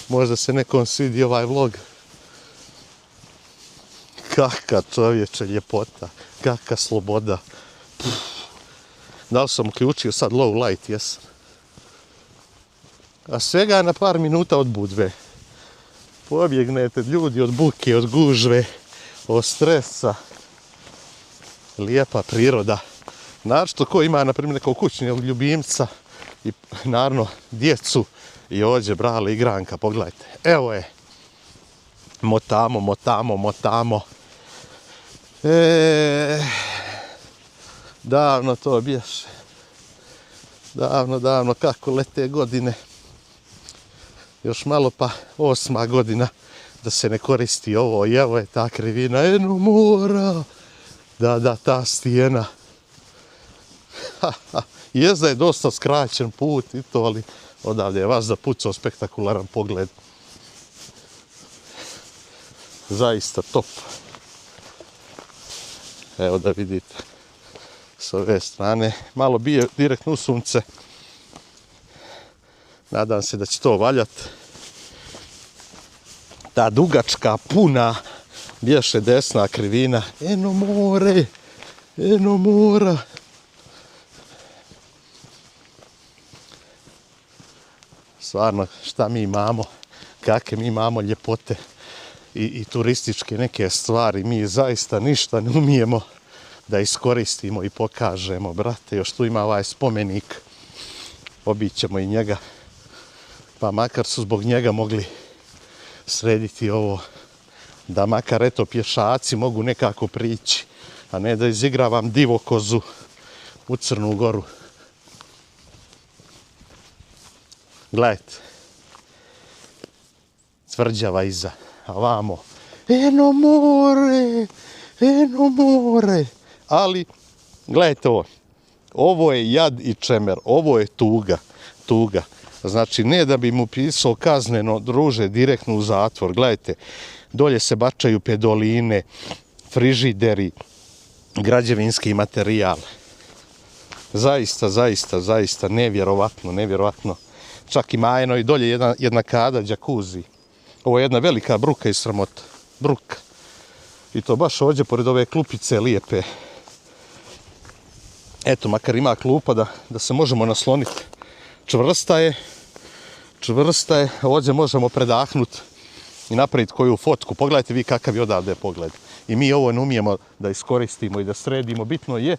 Možda se nekom svidi ovaj vlog. Kaka čovječe ljepota, kaka sloboda. Da li sam uključio sad low light, jesam. A svega na par minuta od Budve. Pobjegnete ljudi od buke, od gužve, od stresa. Lijepa priroda. Naravno ko ima, na primjer, nekog kućnog ljubimca i naravno djecu i ovdje brale igranka, pogledajte. Evo je. Motamo. Davno to bješe. Davno, kako lete godine. Još malo pa 8. godina da se ne koristi ovo. I evo je ta krivina. Eno mora. Da, ta stijena. Jezda je dosta skraćen put i to, ali odavde je vas zapucao spektakularan pogled. Zaista top. Evo da vidite s ove strane. Malo bije direktno u sunce. Nadam se da će to valjati. Ta dugačka, puna, bješe desna krivina. Eno mora. Stvarno, šta mi imamo, kakve mi imamo ljepote i turističke neke stvari. Mi zaista ništa ne umijemo da iskoristimo i pokažemo. Brate, još tu ima ovaj spomenik. Obićemo i njega. Pa makar su zbog njega mogli srediti ovo. Da makar eto pješaci mogu nekako prići. A ne da izigravam divokozu u Crnu Goru. Gledajte. Tvrđava iza. A vamo. Eno more. Ali, gledajte ovo. Ovo je jad i čemer. Ovo je tuga. Znači, ne da bi mu pisao kazneno, druže, direktno u zatvor. Gledajte, dolje se bačaju pedoline, frižideri, građevinski materijal. Zaista, nevjerovatno. Čak ima eno i dolje jedna kada džakuzi. Ovo je jedna velika bruka i sramota. Bruka. I to baš ovdje pored ove klupice lijepe. Eto, makar ima klupa da se možemo nasloniti. Čvrsta je. Ovdje možemo predahnuti i napraviti koju fotku. Pogledajte vi kakav je odavde pogled. I mi ovo ne umijemo da iskoristimo i da sredimo. Bitno je